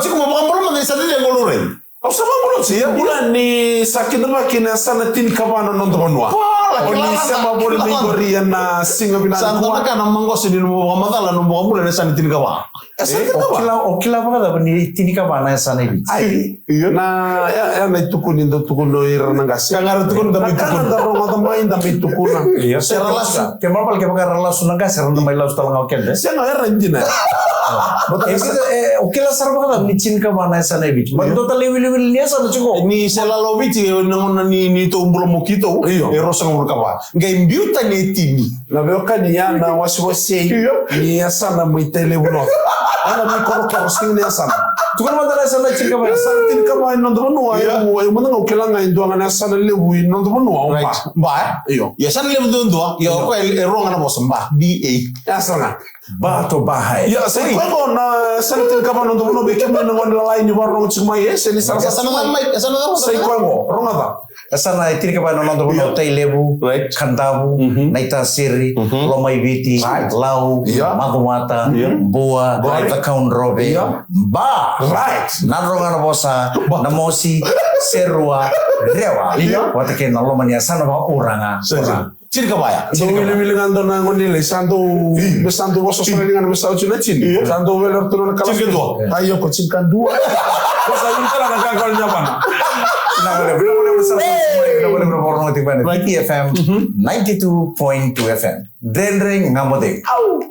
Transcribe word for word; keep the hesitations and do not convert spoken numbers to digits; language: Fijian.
Tiko mo vakabula mada ni sa dede qo Laurai. Au sa vakabula oti, ia bula ni sa kidavaki na yasana tinikava na noda vanua. Pala, o ni kila sema voli mai qori ena siga vinaka nikua. Sa dodonu ka na magosi ni nomu vakamacala, nomu vakabula na yasana tinikava. E sa tinikava. O kila, o kila vakacava ni tinikava na yasana i Viti? Ai, io. Na, ya, ya na itukuni dau tukuna o ira na qase. Ka ga ra tukuna, da mai tukuna. Ka ga da rogoca mai, da mai tukuna. Io. Sera lasu. Ke mala vale kevaka era lasu na qase, era na mai lasu tale ga o keda. Sega, era dina. E, e, o kila sara vakacava ni tinikava na yasana e Viti? Baleta dua tale iwiliwili ni yasana tiko. Ni se lala o Viti, e, na gauna ni, ni tou bula mo keitou. Io. E ruasagavulu ka va. Qai biu tani e tini. Na veiwekani, ya na wasewase. Io. Ni yasana mai Tailevu North. Ya na veikorokoro, sega ni yasana. Tukuna mada na yasana tinikava. Yasana tinikava e noda vanua. Io. Au, au mada ga au kila ga e dua ga na yasana levu e noda vanua. Right. Ba. Ba, e? Io. Yasana levu duadua. Io, io. Koya e, e rua ga na vosa, ba. B A. Yasana. Ba to ba hai. Ia, sa i koya qo na yasana tinikava na noda vanua, vei kemuni na gone lalai ni vakarorogo tiko mai, e, se ni sa, yasana cava mai, yasana cava mai? Sa i koya qo, rogoca. Yasana e tinikava na noda vanua, right. Tailevu, right. Kadavu, mhm. Naitasiri, mhm. Lomaiviti, right. Lau, ia. Macuata, ia. Bua, right. Cakaudrove, ia. Ba, right. Nadroga na vosa, ba. Namosi, Serua, Rewa, ia. Vata kei na loma ni yasana vakauraga. Sa, sa. Tinikava ya. Dou wilivili ga dua na gone lailai, sa dou, me sa dou vosa sara ni ga na me sa oti na tini. Io. Sa dou wele ratou na kala. Tinikadua. Ai, io, ko tinikadua. Ko sa yun tala na kakal ni yavana. Na wale, wale, wale, wale, wale, wale, wale, wale, wale, wale, wale, wale, Viti F M, mhm. Ninety-two point two F M. Dredre ga mo dei. Au.